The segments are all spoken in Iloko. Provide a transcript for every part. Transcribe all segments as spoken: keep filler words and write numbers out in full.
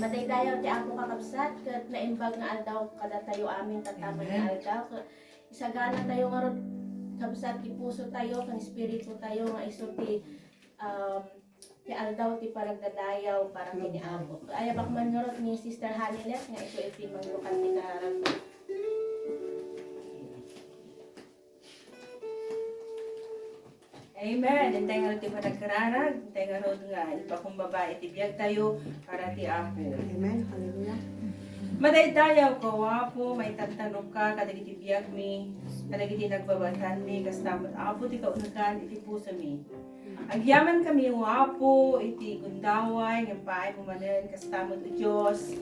Madaydayaw ti Apo, kakabsat, ket naimbag nga aldaw kadatayo amin tatta met nga aldaw. Ket isaganatayo ngarud, kabsat, ti pusotayo ken espiritutayo nga isu ti, um, ti aldaw ti panagdadayaw para ken ni Apo. Ayabak man ngarud ni Sister Hanilet nga isu iti manglukad ti kararag. Amen. Intay ngarud ti panagkararag, intay ngarud nga ipakumbaba iti biagtayo para ti Apo. Amen. Hallelujah. Madaydayaw ka, O Apo, maitantanokka kadagiti biagmi, kadagiti nagbabaetanmi, kasta met, Apo, ti kaunekan iti pusomi. Agyamankami, O Apo, iti gundaway nga impaaymo manen, kasta met, O Dios,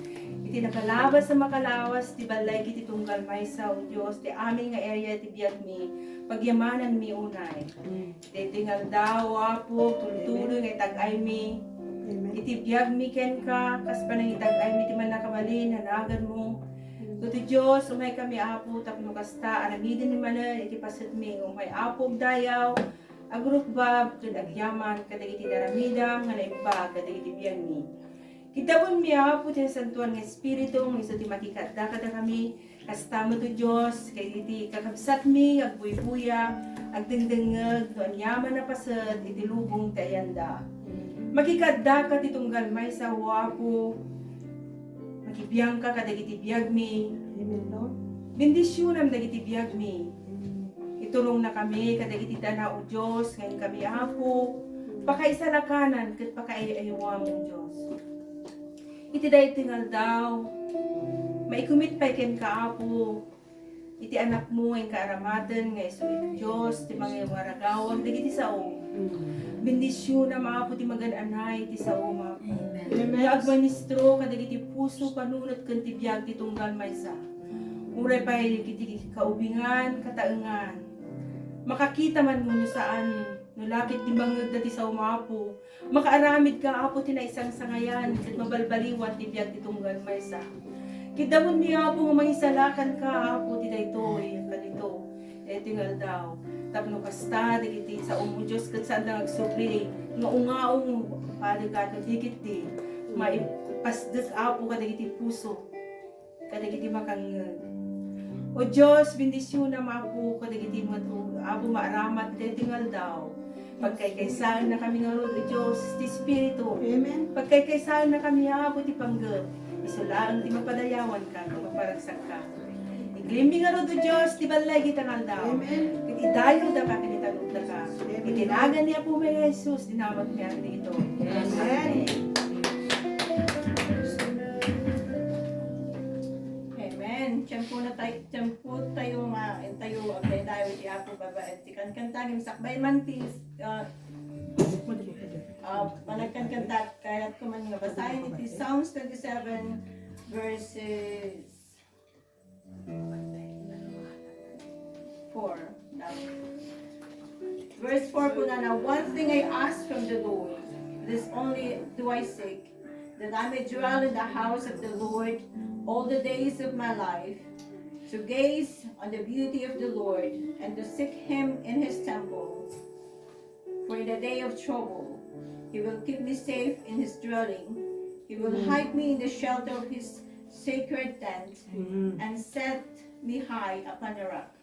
iti napalabas a makalawas ti ballaygi ti tunggal maysa, O Dios, ti amin nga area ti biagmi, pagyamananmi unay. Daytoy nga aldaw, O Apo, tultuloy nga itag-aymi iti biagmi kenka, kas panangitag-aymi ti mannakabalin a naganmo. Ket, O Dios, umaykami, Apo, tapno kasta, aramidem manen iti pasetmi nga umay, Apo, agdayaw, agrukbab ken agyaman kadagiti inaramidam nga naimbag kadagiti biagmi. Kiddawenmi, Apo, ti Nasantoan nga Espiritu nga isu ti makikadda kadakami, kasta met, O Dios, kadagiti kakabsatmi nga agbuybuya, agdengdengngeg no aniaman a paset iti lubong ti ayanda. Makikaddaka ti tunggal maysa, O Apo, makibiangka kadagiti biagmi. Amen, Lord. Bendisionam dagiti biagmi. Iturongnakami kadagiti dana, O Dios, nga inkami, Apo, pakaisalakanan ket pakaiayawam, O Dios. Iti daytoy nga aldaw, maikumit pay kenka, Apo, iti anakmo nga inka aramaten nga isu iti Dios ti mangiwaragawag dagiti sao. Bendisionam, Apo, ti magan-anay iti saom, Apo. Amen. Nga agministro kadagiti puso, panunot ken ti biag ti tunggal maysa. Uray pay iti kaubingan, kataengan. Makakita man wenno saan, no la ket dimangngegda ti saom, Apo, makaaramidka, Apo, ti naisangsangayan ket mabalbaliwan ti biag ti tunggal maysa. Kiddawenmi, Apo, nga mangisalakanka, Apo, ti daytoy, kadito, daytoy nga aldaw. Tapno kasta, dagiti saom, O Dios, ket saanda nga agsubli nga ungaong, Father God, no di ketdi, maipasdek, Apo, kadagiti puso kadagiti makangngeg. O Dios, bendisionam, Apo, kadagiti met, Apo, maaramat daytoy nga aldaw. Pagkaykaysaennakami ngarud, O Dios, ti Espiritu. Amen. Pagkaykaysaennakami, Apo, ti panggep. Isu laeng ti mapadayawanka ken maparagsakka. Iglimmi ngarud, O Dios, ti ballaygi ta nga aldaw. Amen. Ket idayawdaka ken itanokdaka. Amen. Iti nagan ni Apomi a Jesus, dinamagmi a dagitoy. Amen. Amen. Tiempo na tay-, tiempo tayo nga, intayo, agdaydayaw iti Apo babaen ti kankanta, ngem sakbay man ti, ah, ah, panagkankanta, kayatko man nga basaen iti Psalms twenty-seven, verses four. Verse four, kunana, "One thing I ask from the Lord, this only do I seek, that I may dwell in the house of the Lord all the days of my life, to gaze on the beauty of the Lord, and to seek him in his temple." For in the day of trouble, he will keep me safe in his dwelling. He will hide me in the shelter of his sacred tent and set me high upon a rock.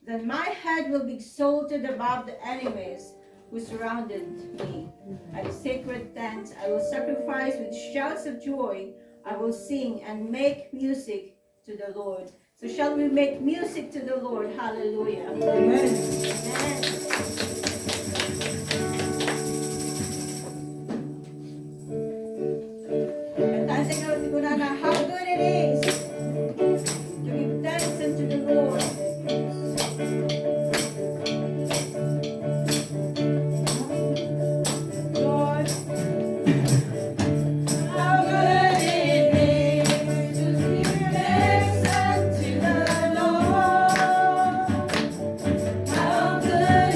Then my head will be exalted above the enemies who surrounded me. At the sacred tent, I will sacrifice with shouts of joy. I will sing and make music to the Lord. So shall we make music to the Lord? Hallelujah. Amen. Amen. Kantaen tayo, kunana, "How good it is to give thanks unto the Lord." Lord, how good it is to give thanks unto the Lord. How good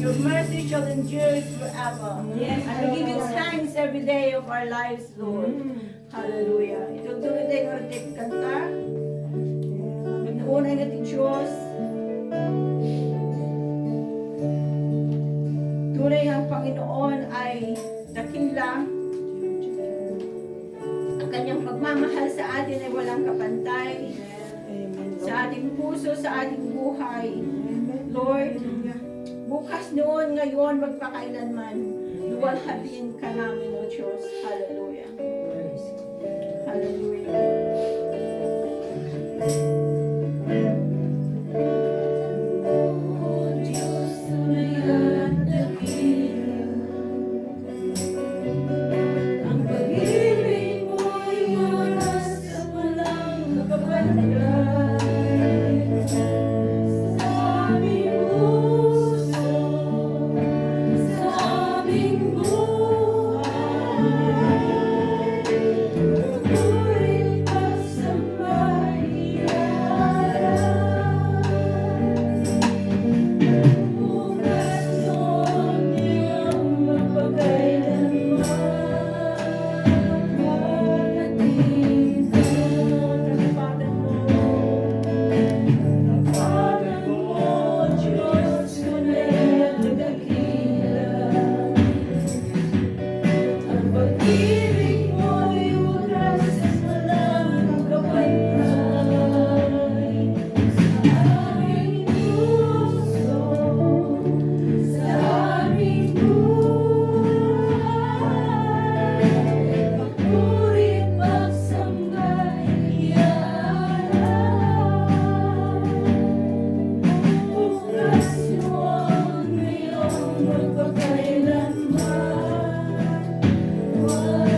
Your mercy shall endure forever. Yes. And we give you thanks every day of our lives, Lord. Hallelujah. Itultuloy tayo nga ti kanta. Magnaunay nga ti Diyos. Tunay nga ang Panginoon ay dakila. Ang kanyang pagmamahal sa atin ay walang kapantay. Sa ating puso, sa ating buhay. Lord, bukas, noon, ngayon, magpakailanman, luwalhatin ka namin, O Diyos. Hallelujah. Hallelujah. Ang pag-ibig mo'y wagas at walang kapantay sa aming puso, sa aming buhay. Puri't pagsamba iyaran. Ang pag-ibig mo'y wagas at walang kapantay sa aming puso, sa aming buhay. Pagpuri't pagsamba iyaran. Bukas, noon, ngayon, magpakailanman. Amen.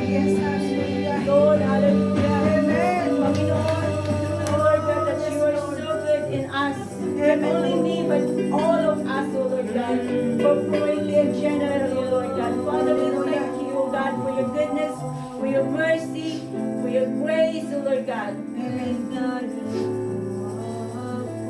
Yes, hallelujah. Lord, hallelujah. Amen. Panginoon, Lord God, that you are so good in us. Not only me, but all of us, O Lord God, corporately and generally, O Lord God. Father, we thank you, O God, for your goodness, for your mercy, for your grace, O Lord God. Amen, God.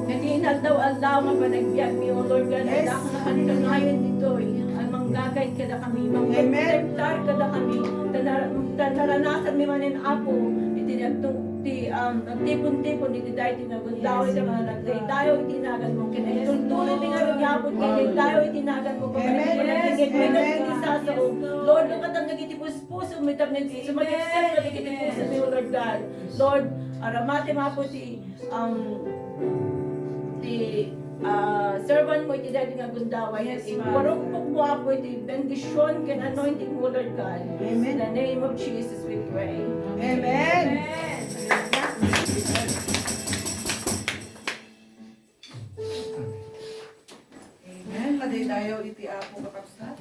Iti inaldaw-aldaw nga panagbiagmi, O Lord God, yes, adda nga kanayon ditoy, ang manggagayad kadakami, mangprotektar kadakami, ta nar-, ta naranasanmi manen, Apo, iti nagtu-, ti, um, nagtipon-tipon iti daytoy nga gundaway, yes, nga nagdaydayaw iti naganmo, ken, yes, itultuloymi ngarud, Apo, ken daydayaw iti naganmo, amen, ken, yes, ken, ken, amen, iti sasao. Lord, lukatan dagiti puspusomi, tapno iti sumagipsip kadagiti pusomi, O Lord God. Lord, aramatem, Apo, ti, um, Servan mo iti daydi nga gundaway. Yes, ma'am. Iparukpok mo, Apo, iti bendision ken anointing mo, Lord God. Amen. In the name of Jesus, we pray. Amen. Amen. Madaydayaw iti Apo, kakabsat.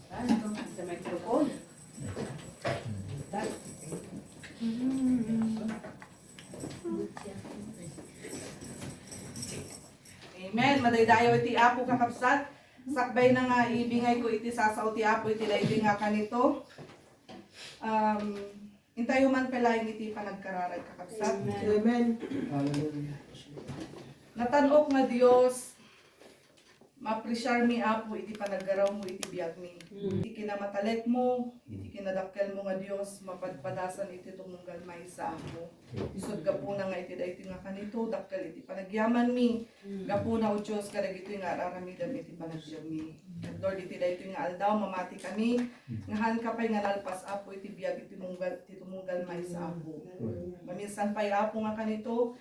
Ah, ito, sa microphone. Amen. Madaydayaw iti Apo, kakabsat. Sakbay na nga ibingay ko iti sasao ti Apo iti daytoy nga kanito. Um, intayo man pay laeng iti panagkararag, kakabsat. Amen. Amen. Hallelujah. Natan-ok nga Dios, maapresiar mi, Apo, iti panaggarawmo iti biagmi. Mm. Iti kinamatalekmo, iti kinadakkelmo nga Dios, mapadpadasan iti tumunggal maysa, Apo. Isut' gapuna nga iti daytoy nga kanito, dakkel iti panagyamanmi. Mm. Gapuna, O Dios, kadagitoy nga ar-aramidem iti panagbiagmi. Ket Lord, iti daytoy nga aldaw, mamati kami, nga haanka pay nga nalpas, Apo, iti biag iti munggal, iti tumunggal maysa, Apo. Mm. Maminsan pay, Apo, nga kanito,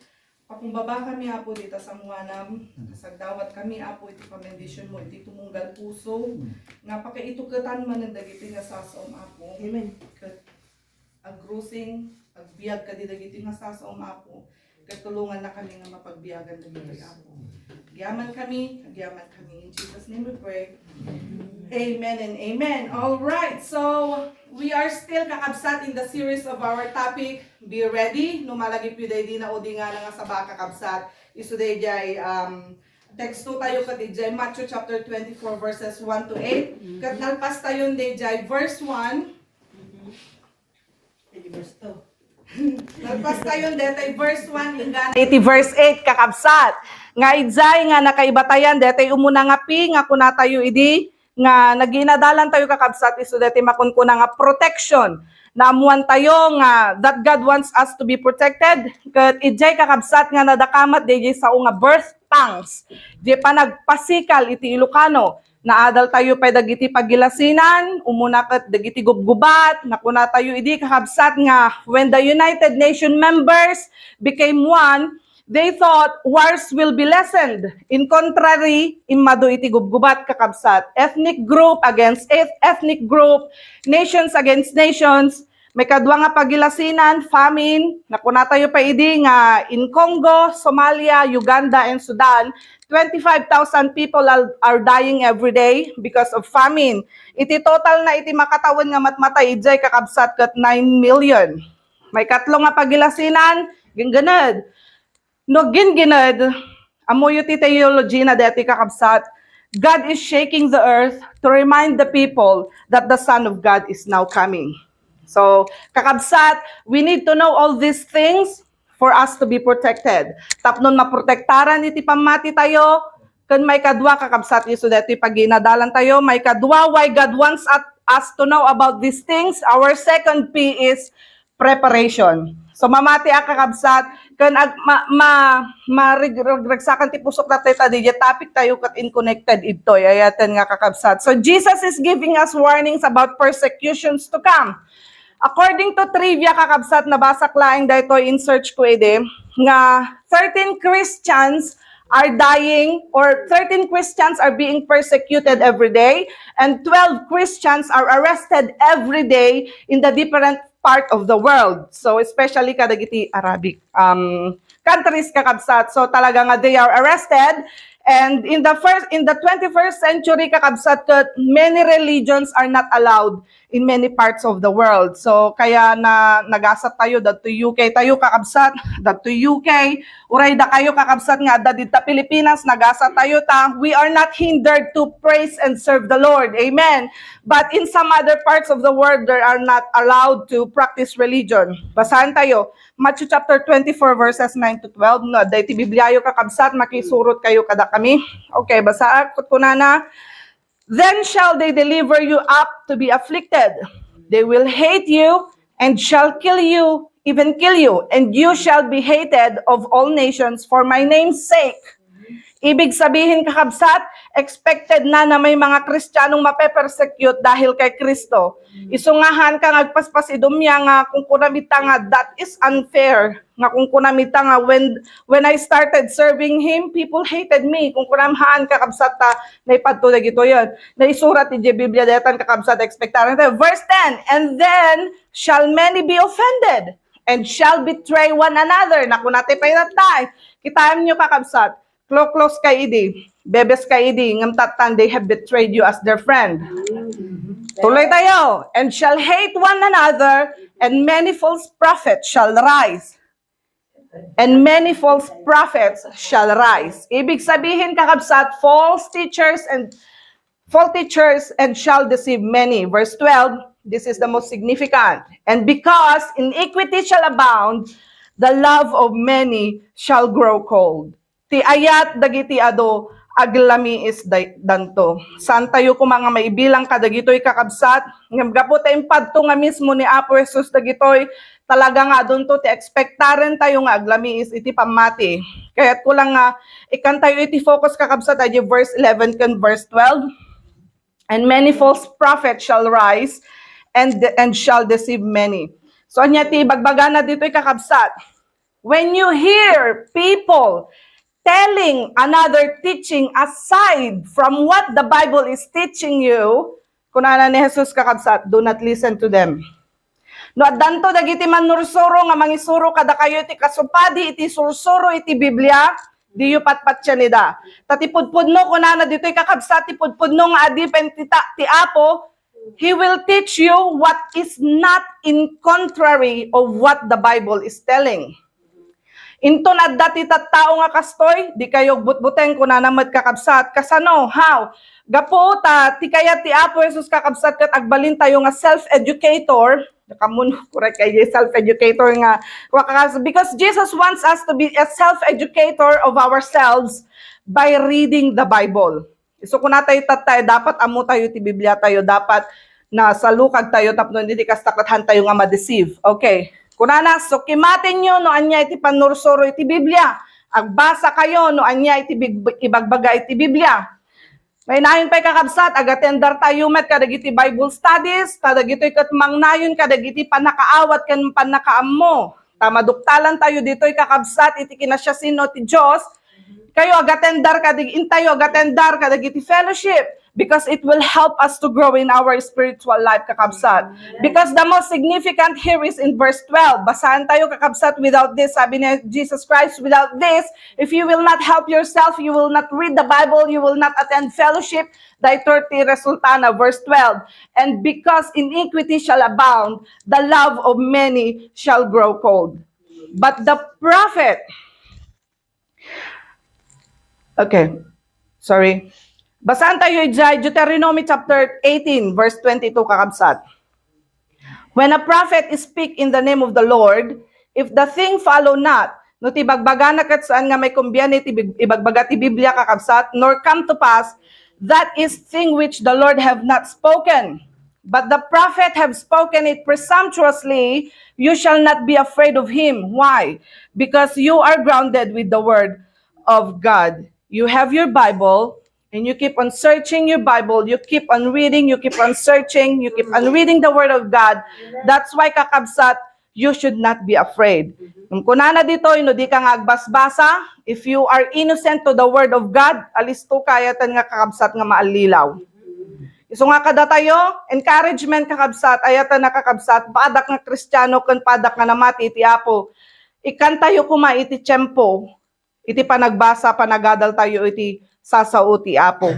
pakumbaba kami, Apo, dita sangoanam. Mm. Kasagdawat kami, Apo, iti pamendisionmo iti tumunggal puso, mm, nga pakaituketan manen dagiti nga sasaom, Apo. Amen. Ket agrusing, agbiag kadi dagiti nga sasaom, Apo. Ket tulonganna kami nga mapagbiagan dagitoy, yes, Apo. Agyaman kami, agyaman kami. In Jesus' name we pray. Amen and amen. All right, so we are still, kakabsat, in the series of our topic, Be Ready. No malagipyo daydi naudingana nga saba, kakabsat, isu daydiay, um, teksto tayo ket idiay Matthew chapter twenty-four, verses one to eight. Mm-hmm. Ket nalpas tayon daydiay verse one. Mm-hmm. Iti verse two. Nalpas tayon daytoy verse one, inggana iti verse eight, kakabsat. Nga idiay nga nakaibatayan daytoy umuna nga P nga kunatayo idi nga naginadalan tayo, kakabsat, isu daytoy makunkuna nga protection. Naammuan tayo nga that God wants us to be protected. Ket idiay, kakabsat, nga nadakamat daydiay sao nga birth pangs. Di panagpasikal iti Ilocano. Naadal tayo pay dagiti pagilasinan, umuna ket dagiti gubgubat, nakuna tayo idi, kakabsat, nga when the United Nation members became one, they thought wars will be lessened. In contrary, immadu iti gubgubat, kakabsat. Ethnic group against eth-, ethnic group, nations against nations, Maikadua nga pagilasinan, famine. Nakuna tayo pay idi nga in Congo, Somalia, Uganda, and Sudan, twenty-five thousand people are, are dying every day because of famine. Iti total na iti makatawen nga matmatay idiay, kakabsat, ket nine million. Maikatlo nga pagilasinan, gingganed. No ginggined, ammoyo ti theology na daytoy, kakabsat, God is shaking the earth to remind the people that the Son of God is now coming. So, kakabsat, we need to know all these things for us to be protected. Tapno maprotektaran iti pammati tayo, ken maikadua, kakabsat, isu daytoy paginadalan tayo, maikadua, why God wants at-, us to know about these things. Our second P is preparation. So, mamati a, kakabsat, ken ag-, ma-, ma-, marig-, ragsakan ti pusok daytoy ta diay topic tayo ket in connected idtoy. Ayaten nga, kakabsat. So, Jesus is giving us warnings about persecutions to come. According to trivia, kakabsat, nabasak laeng daytoy in search ko idi, nga thirteen Christians are dying, or thirteen Christians are being persecuted every day, and twelve Christians are arrested every day in the different part of the world. So, especially kadagiti Arabic, um, countries, kakabsat. So, talaga nga they are arrested. And in the first, in the twenty-first century, kakabsat, ket many religions are not allowed in many parts of the world. So, kaya na nagasat tayo, dagtoy U K tayo, kakabsat, dagtoy U K, uray dakayo, kakabsat, nga adda dita Pilipinas, nagasat tayo ta, we are not hindered to praise and serve the Lord. Amen. But in some other parts of the world, they are not allowed to practice religion. Basahan tayo, Matthew chapter twenty-four, verses nine to twelve. No, adda iti Bibliayo, kakabsat, makisurot kayo kada kami. Okay, basaak, kunkunana, "Then shall they deliver you up to be afflicted. They will hate you and shall kill you, even kill you, and you shall be hated of all nations for my name's sake. Ibig sabihin, kakabsat, expected na na may mga Kristianong mape-persecute dahil kay Kristo. Isu nga haan ka nga agpaspas idumia nga kunkunam ita nga, "That is unfair." Nga kunkunam ita nga, "When, when I started serving him, people hated me." Kunkunam haan, kakabsat, ta naipadto dagitoyen. Naisurat iti Biblia daytan, kakabsat, expectaren. Verse ten, "And then shall many be offended, and shall betray one another." Nakuna ti pay tatta. Kitaenyo, kakabsat, close-close kay idi, bebes kay idi, ngem tattan, they have betrayed you as their friend. Tuloy tayo. "And shall hate one another, and many false prophets shall rise." And many false prophets shall rise. Ibig sabihin, kakabsat, false teachers and false teachers and shall deceive many. Verse twelve, this is the most significant. "And because iniquity shall abound, the love of many shall grow cold." Ti ayat dagiti adu aglamiis day-, danto. Saan tayo koma nga maibilang kadagitoy, kakabsat? Ngem gapu ta impadto nga mismo ni Apo Jesus dagitoy, talaga nga adunto ti expectaren tayo nga aglamiis iti pammati. Kayatko lang nga ikkan tayo iti focus, kakabsat, iti verse eleven ken verse twelve. "And many false prophets shall rise and, and shall deceive many." So, ania ti ibagbagana ditoy, kakabsat? When you hear people telling another teaching aside from what the Bible is teaching you, kunana ni Jesus, kakabsat, "Do not listen to them." No addanto dagiti mannursuro nga mangisuro kadakayo iti kasupadi iti sursuro iti Biblia, diyo patpatienida. Ta ti pudpudno, kunana ditoy, kakabsat, ti pudpudno nga adipen ti ta-, ti Apo, he will teach you what is not in contrary of what the Bible is telling. Inton adda ti tattao nga kastoy, dikayo agbutbuteng, kunana met, kakabsat. Kasano? How? Gapu ta ti kayat ti Apo Jesus, kakabsat, ket agbalintayo nga self-educator. Kamun, korek kay self-educator nga, kakabsat, because Jesus wants us to be a self-educator of ourselves by reading the Bible. Isu kunatayo tatta, dapat ammotayo ti Biblia tayo, dapat nasalukagtayo tapno iti kasta ket haantayo nga ma-deceive. Okay. Kunana, "So, kimatenyo no ania iti pannursuro iti Biblia. Agbasakayo no ania iti big-, ibagbaga iti Biblia." Mainayon pay, kakabsat, agatendartayo met kadagiti Bible studies, ta dagitoy ket mangnayon kadagiti pannakaawat ken pannakaammo. Ta maduktalantayo ditoy, kakabsat, iti kinasiasino ti Dios. Kayo agatendar kadag-, intayo agatendar kadagiti fellowship, because it will help us to grow in our spiritual life, kakabsat. Because the most significant here is in verse twelve. Basahan tayo, kakabsat, without this, sabi ni Jesus Christ, without this, if you will not help yourself, you will not read the Bible, you will not attend fellowship, daytoy ti resultana, verse twelve, "And because iniquity shall abound, the love of many shall grow cold. But the prophet," okay, sorry. Basahan tayo idiay Deuteronomy chapter eighteen, verse twenty-two, kakabsat. "When a prophet speak in the name of the Lord, if the thing follow not," no ti bagbagana ket saan nga maikumbiani ti big-, ibagbaga ti Biblia, kakabsat, "nor come to pass, that is thing which the Lord have not spoken. But the prophet have spoken it presumptuously, you shall not be afraid of him." Why? Because you are grounded with the word of God. You have your Bible, and you keep on searching your Bible. You keep on reading, you keep on searching, you keep on reading the word of God. That's why, kakabsat, you should not be afraid. Ngem kunana ditoy, no di ka nga agbasbasa, if you are innocent to the word of God, alisto ka, ayatan nga, kakabsat, nga maallilaw. Isu nga kadatayo, encouragement, kakabsat, ayatan nga, kakabsat, padak nga Kristiano ken padak nga namati iti Apo. Ikkantayo koma iti tiempo iti panagbasa, panagadal tayo iti sasao ti Apo.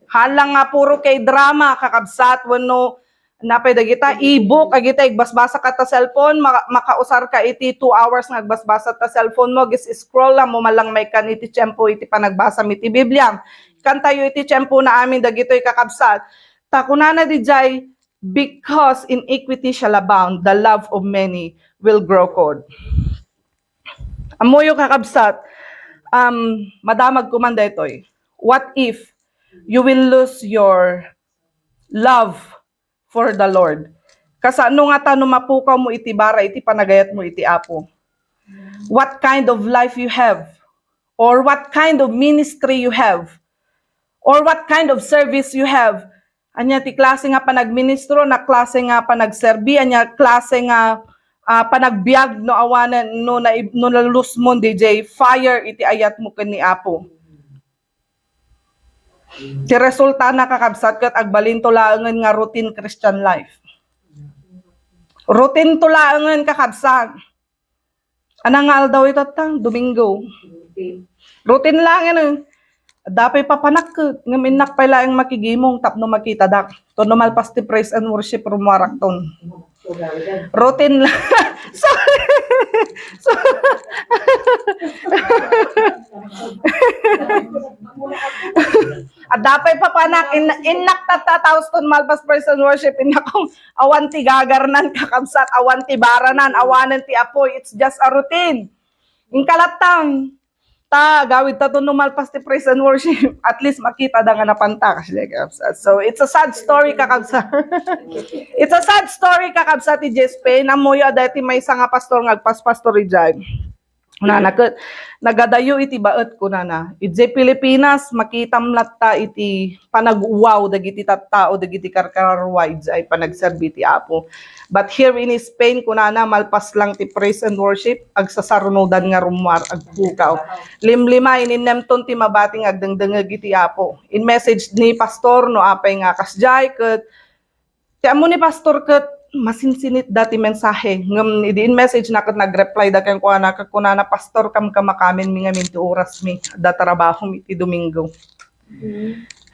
Hala nga puro kay drama, kakabsat, wenno napay dagita e-book, agita igbasbasa ka ta cellphone, ma-, makausar ka iti two hours nga agbasbasa ta cellphone mo, gis scroll lang mo, malang may kan iti tiempo iti panagbasa mi ti Biblia. Ikkantayo iti tiempo na amin dagitoy, kakabsat. Ta kunana dijay, "Because iniquity shall abound, the love of many will grow cold." Ammoyo, kakabsat, um, madamag koman daytoy. What if you will lose your love for the Lord? Kasano ngata no mapukaw mo iti bara iti panagayat mo iti Apo? What kind of life you have? or what kind of ministry you have, or what kind of service you have. Ania ti klase nga panagministro, na klase nga panagserbi, ania klase nga, ah, panagbiag no awanen, no na-, no nalusmon D J, fire iti ayatmo ken ni Apo. Ti resultana, kakabsat, ket agbalinto laengen nga routine Christian life. Routine to laengen, kakabsat. Ana nga aldaw itatta? Domingo. Routine laengen, eh. Adda pay papanak, eh, ngem innak pay laeng makigimong tapno makitadak. Tapno malpas ti praise and worship, rummuarakton. Routine lang. Sorry. So, adda pay papanak, in-, innak tatta, tapno malpas praise and worship, innak kong awan ti gagarnan, kakabsat, awan ti baranan, awanen ti apoy. It's just a routine. Inka latta. Ta, agawidta tapno malpas ti praise and worship. At least makita da nga napanta, kasi, kakabsat. So, it's a sad story, kakabsat. It's a sad story, kakabsat, ti Jess Payne. Ammoyo, adda iti maysa nga pastor nga agpaspastor idiay. Kunana ket, nagadayo iti baet, kunana. Idiay Pilipinas, makitam latta iti panag-uwaw dagiti tattao, dagiti karkararua idiay panagserbi ti Apo. But here in Spain, kunana, malpas lang ti praise and worship, agsasarunodan nga rummuar, agpukaw. Limlima, ininnemton ti mabati nga agdengdengngeg iti Apo. In-message ni pastor no apay nga kasdiay, ket ti ammo ni pastor ket masinsinitda ti mensahe. Ngem idi in-message na ket nag-reply da kenkuana, ket kunana, "Pastor, kamkamakamenmi ngamin ti orasmi. Adda trabahom iti Domingo."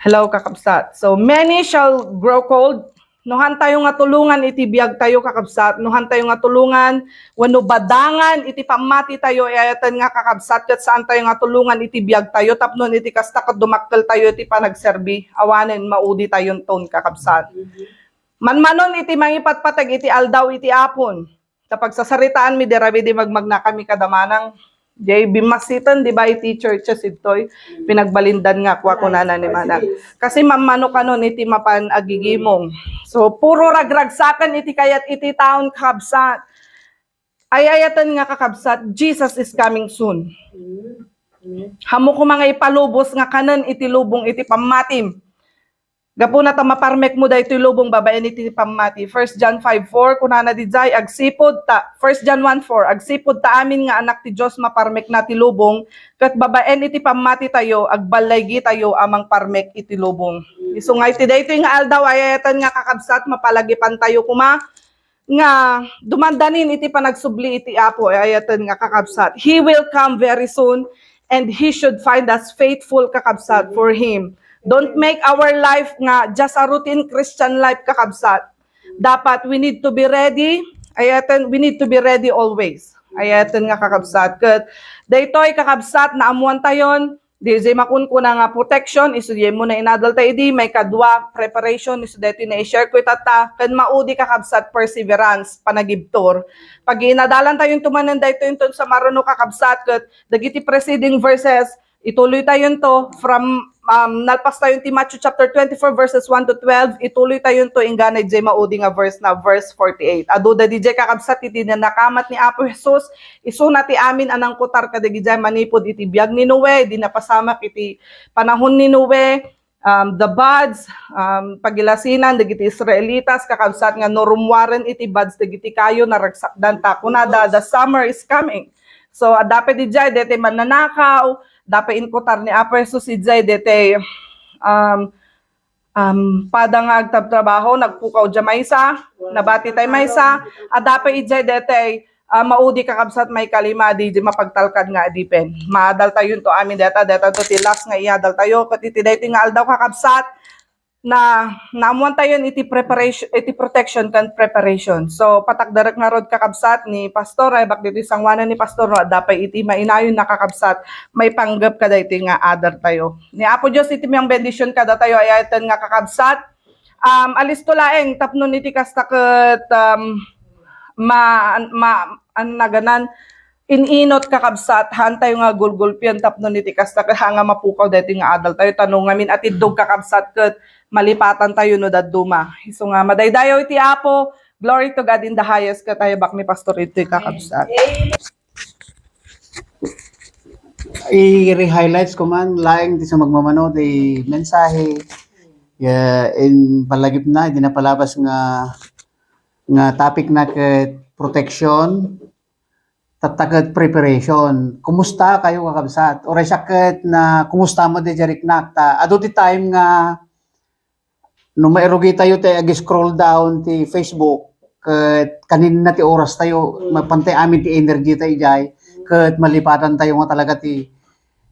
Hello, kakabsat. So, many shall grow cold. No hantayo nga tulongan iti biagtayo, kakabsat, no hantayo nga tulongan wenno badangan iti pammatitayo, ay-ayaten nga, kakabsat, ket saantayo nga tulongan iti biagtayo tapno iti kasta ket dumakkeltayo iti panagserbi, awanen mauditayonton, kakabsat. Manmanon iti mangipatpateg iti aldaw iti Apon. Ta pagsasaritaanmi, di rabii di magmagnakami kada manang, jay bimmasiten, di ba, iti churches, idtoy pinagbalindan nga kua, kunana ni manang. Kasi mammano kanon iti mapan agigimong. So, puro ragragsaken iti kayat iti taon, kakabsat. Ay-ayaten nga, kakabsat, Jesus is coming soon. Ammo koma nga ipalubos nga kanen iti lubong iti pammatim. Gapuna ta maparmekmo daytoy lubong babaen iti pammati. First John five four, kunana didiay, agsipud ta, First John one four, agsipud ta amin nga anak ti Dios, maparmekna ti lubong, ket babaen iti pammatitayo, agballaygitayo a mangparmek iti lubong. Isu nga iti daytoy nga aldaw, ay-ayaten nga, kakabsat, mapalagipantayo koma nga dumandanin iti panagsubli iti Apo, ay-ayaten nga, kakabsat. He will come very soon, and He should find us faithful, kakabsat, for Him. Don't make our life nga just a routine Christian life, kakabsat. Dapat we need to be ready. Ay-ayaten, we need to be ready always. Ay-ayaten nga, kakabsat. Ket daytoy, kakabsat, naammoantayon, di jay makunkuna nga protection, isu jay umuna inadalta idi, maikadua, preparation, isu daytoy nga i-share ko itatta, ken maudi, kakabsat, perseverance, panagibtur. Pag-inadalantayon to manen daytoy inton sumaruno, kakabsat, ket dagiti preceding verses, ituloytayon to from, um, nalpastayon ti Matthew chapter twenty-four, verses one to twelve, ituloytayon to inggana jay maudi nga verse na, verse forty-eight. Adu da didiay, kakabsat, iti nanakamat ni Apo Jesus, isuna ti amin a nangkutar kadagijay manipud iti biag ni Noe, idi napasamak iti panahon ni Noe, um, the buds, um, pagilasinan dagiti Israelitas, kakabsat, nga no rummuaren iti buds dagiti kayo, naragsakdan, ta kunada, "The summer is coming." So, adda pay didiay, daytoy mannanakaw, adda pay inkutar ni Apo Jesus idiay, daytoy, um, um, pada nga agtabtrabaho, nagpukaw diay maysa, nabati tay maysa, adda pay idiay, daytoy, ah, maudi, kakabsat, maikalima, di, di mapagtalkad nga adipen. Maadaltayon to amin dayta, dayta to ti last nga iadaltayo, ket iti daytoy nga aldaw, kakabsat, na naammoantayon iti preparation, iti protection ken preparation. So, patakderek ngarud, kakabsat, ni Pastor, ay bak ditoy sanguanan ni Pastor, no, adda pay iti mainayon, kakabsat, maipanggep kadaytoy nga adartayo. Ni Apo Dios iti mangbendision kadatayo, ay-ayaten nga, kakabsat, um, alisto laeng tapno iti kasta ket, um, ma-, ma-, an naganan, in-inot, kakabsat, haantayo nga gulgulpion tapno iti kasta ket haan nga mapukaw daytoy nga adaltayo, ta no ngamin a tiddog, kakabsat, ket malipatantayo no dadduma. Isu nga madaydayaw iti Apo, glory to God in the highest, ket ay bak ni Pastor itoy, kakabsat. I-re-highlights ko man laeng ti sumagmamano ti mensahe. Ya, in palagipna, di napalabas nga, nga topic na ket protection, tatta ket preparation. Kumusta kayo, kakabsat? Uray sakit na, kumusta mo di jariknak? Ta, adu ti time nga, no mairugi tayo ti ag-scroll down ti Facebook, ket kaninna ti oras tayo, mapantay amin ti energy tayo jay, ket malipadan tayo nga talaga ti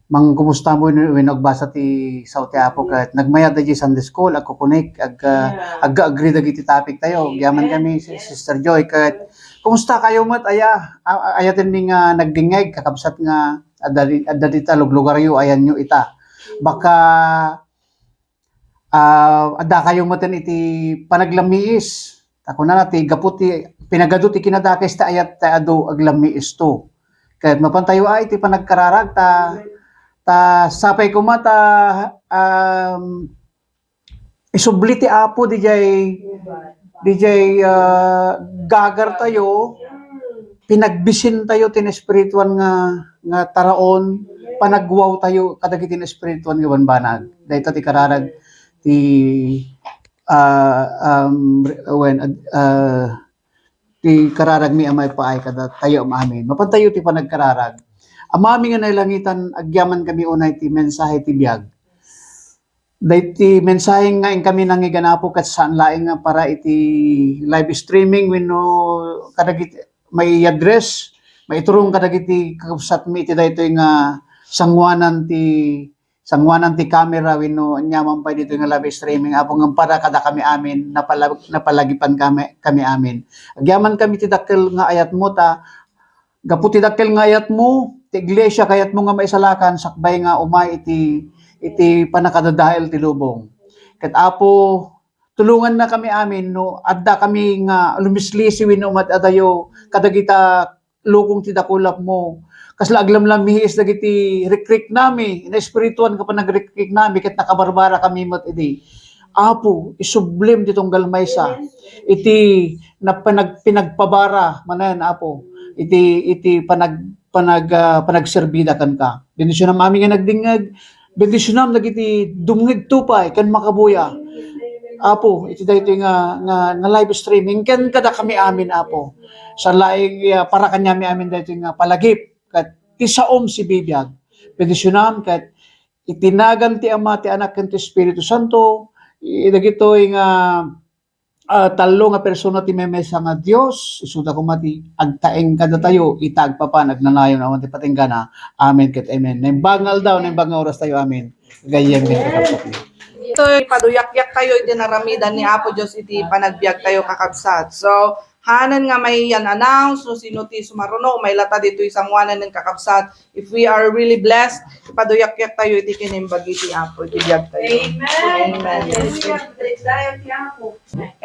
mangkumusta mo wenno, wenno agbasa ti sao ti Apo, ket nagmayat da jay Sunday school, agkukunik, ag-, ah, Yeah. agga-agree dagiti topic tayo. Amen. Agyaman kami, si Yes. Sister Joy, ket kumusta kayo met, aya? A-, a-, ayaten mi nga nagdingngeg, kakabsat nga adda di-, adda dita luglugaryo, ayanyo ita. Baka ah, adda kayo metten iti panaglammiis. Ta kunana ti gapu ti pinagadu ti kinadakes ti ayat ti adu aglammiisto. Ket mapantayo a iti panagkararag ta, ta sapay koma ta, um, isubli ti Apo dijay, dijay, ah, gagar tayo, pinagbisin tayo ti naespirituan nga, nga taraon, panagwaw tayo kadagiti naespirituan nga banbanag. Dayta ti kararag ti, ah, um, re-, wen, ad-, ah, ti kararagmi a maipaay kada tayo am amin. Mapantayo ti panagkararag. Amami nga nailangitan, agyaman kami unay ti mensahe ti biag. Daytoy mensahe nga inkami nangngegan, Apo, ket saan laeng nga para iti live streaming wenno kadagiti mai-address, maiturong kadagiti kakabsatmi iti daytoy nga sanguanan ti, sanguanan ti camera wenno aniaman pay ditoy nga live streaming, Apo, ngem para kadakami amin, napala-, napalagipan kami, kami amin. Agyaman kami ti dakkel nga ayatmo ta gapu ti dakkel nga ayatmo, ti iglesia kayatmo nga maisalakan sakbay nga umay iti, iti pannakadadael ti lubong. Ket Apo, tulongannakami amin no adda kami nga lumislisi wenno umad-adayo kadagita lukong ti dakulapmo. Kasla aglamlammiis dagiti rikriknami, naespirituan nga panagrikriknami ket nakabarbarakami met idi. Apo, isublim ti tunggal maysa iti napanag-, pinagpabara manen, Apo, iti, iti panag-, panag-, ah, panagserbida kenka. Bendisionam amin nga nagdingngeg. Bendisionam dagiti dumngegto pay ken makabuya, Apo, iti daytoy nga, nga, nga live streaming ken kadakami amin, Apo. Saan laeng, ah, para kaniami amin daytoy nga palagip ket ti saom sibibiag. Bendisionam ket iti nagan ti Ama, ti Anak, ken ti Espiritu Santo, i-, dagitoy nga, ah, tallo nga persona ti maymaysa nga Dios, isuda koma ti agtaeng kadatayo, ita agpapan, agnanayon, awan ti patinggana. Amen ket amen. Naimbag nga aldaw, naimbag nga oras tayo. Amen. Gayyem ken kakabsat. Ito, ipaduyakyak tayo iti naramidan ni Apo Dios iti panagbiag tayo, kakabsat. So, hanan nga may yan announce, no sino ti sumaruno, may lata ditoy sanguanan ng kakabsat. If we are really blessed, ipaduyakyak tayo iti kinimbag iti Apo, iti biag tayo. Amen. Amen. Hallelujah. Madaydayaw ti Apo.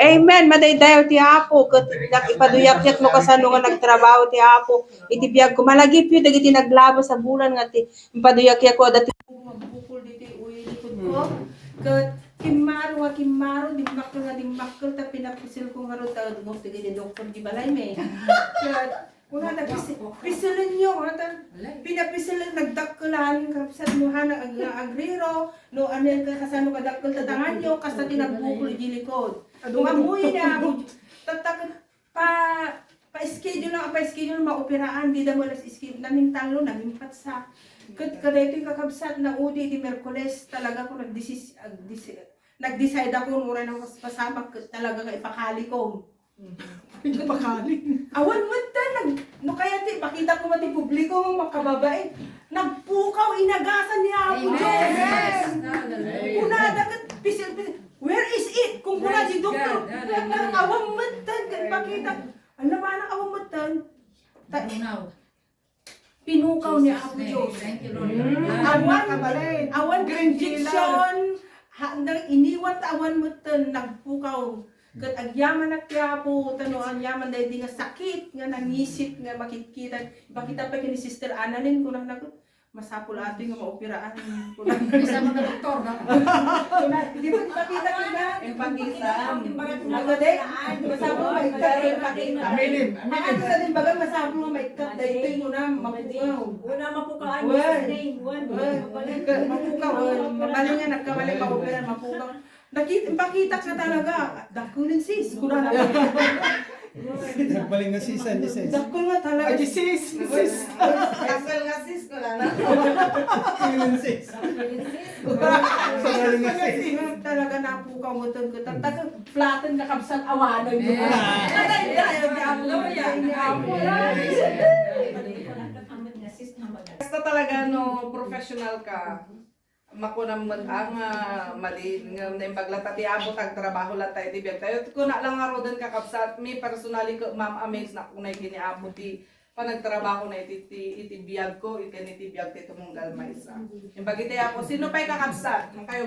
Amen. Madaydayaw ti Apo. Ket ipaduyakyak no kasano nga nagtrabaho ti Apo. Iti biag ko, malagipyo dagiti naglabas a bulan nga ti, ipaduyakyak ko, dati magbukol ditoy uyo likod ko. Ket kimmaro nga kimmaro, dimmakkel nga dimmakkel, ta pinapisil ko ngarud, ta adungo dagiti doktor di balay mi. Ket kuna na, pis-, pisilenyo, ha, ta pinapisil, nagdakkelan, kakabsat, no, ha, nag-, ag-, agriro, no, ano yan, kasano kadakkel tatanganyo, kasta ti nagbukol iti likod. Kung ammoy na, tatak-, pa, pa-schedule lang, pa-schedule, maoperaan, di da mo alas schedule, naming tallo, naming patsa. Ket kadaytoy kakabsat, naudi iti Miyerkules, talaga ko nagdesis-, agdesi-, nag-decide ako, no, uray na mas-, pasamak, ket talaga nga ipakali ko. Ipakali. Awan met ta, nag-, no kaya ti, pakita ko mati publiko, mga kababae, nagpukaw, inagasan ni Apo Diyos. Yes. Kunada ket, pisil, pisil, "Where is it?" Kung kuna di doktor. Praise God. Hallelujah. Awan met ta, ket pakita. Ano ba na awan met ta? Ta-, Now. Pinukaw ni Apo Diyos. Thank you, Lord. Mm. Awan, awan injection, ha, nang iniwan ta awan metten, nagpukaw. Ket agyamanak ti Apo, ta no agyamanak daydi nga sakit, nga nangisit, nga makitkita. Ipakita pa ken ni Sister Annalyn, kunana, Masapul ati nga maoperaan. Bisa mo na doktor, no? Di ba, ipakita kita? Ipakita. Agad eh. Masapul nga ipakita. Ipakita. Aminin, aminin. Ang sa din baga, masapul nga maikat. Dahil ito yung una, mapukaw. Una, mapukaw. Well. Mapukaw. Well. Mapukaw. Well. Mabali nga, nagkamali, maoperaan, mapukaw. Nakita, ipakita ka talaga. Dakkel nga sis, kunana. Dakkel nga sis, sis. Dakkel nga talaga. Ay, sis, sis. Dakkel nga sis, kunana. Dakkel nga sis. Dakkel nga sis. Talaga napukaw mo to. Talaga flatten ka kabsat awanay mo. Eh. Ay, ay, ay, ay, ay, ay, ay, ay. Basta talaga, no, professional ka. Makunam met ang, ah, mali nga naimbag latta ti Apo, tagtrabaho latta iti biag tayo. Kuna lang ngaruden, kakabsat, me personally, ket ma-amaze nak unay ken ni Apo ti panagtrabaho na iti, ti, iti biag ko, iti, iti biag ti tumunggal maysa. Imbag iti Apo, sino pay kakabsat? Kayo